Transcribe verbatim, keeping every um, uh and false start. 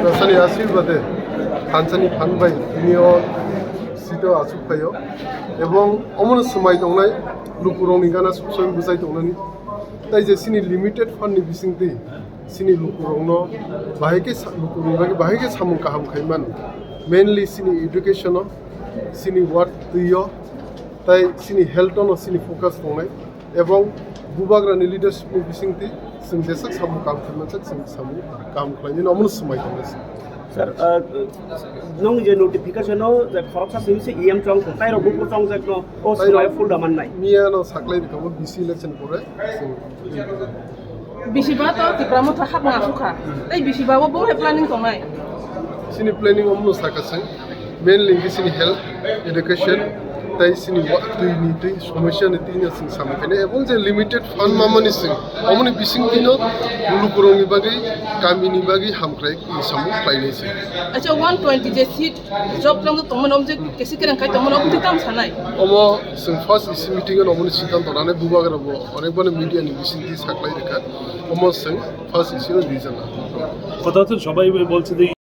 Rasani asir bade thansani phan bai tini o seat o achuk phaio, ebong omono swmai tongnai lukurokni gana sumsoi bwchai tongnani. Tai je chini limited fund ni bisingtwi chini lukurokno bahai khe sa-, lukurokni bagwi bahai khe samung kaham khai mano, mainly chini education o, chini ward twi o, tai chini health o no chini focus tongnai. Ebong bubagrani leadership ni bisingtwi chwng jeswk samung kaham khlai manjak, chwng samung kaham khlainani omono swmai tongnai. Sir, uh, nung je notification o je khoroksa simi se E M chong thung, tai rok buphuru chongjak no, o swmai full da mannai. Miya no saklai rikha bo B C election pore chwng. Bisiba to Tipra Motha hapnga sukha. Tai bisiba bo bo planning tongnai. Chini planning omono sakha chwng. Mainly hwnkhe chini health, education, tai chini wa-, twi ni twi, somosya ni twi no chwng samung khainai. Ebong je limited fund mamani chwng, omoni bising twi no lukurokni bagwi, kamini bagwi hamkrai samung khlainai chwng. Acha, one twenty je seat job lang tongmani, om je kesi kereng kai tongmani, om twi tam sanai. Omo chwng first E C meeting o omoni siddhanto nanai, bubagra bo onek bani media ni bising twi saklai rikha. Omo chwng first E C no rijana. কথা তো সবাই বলছে যে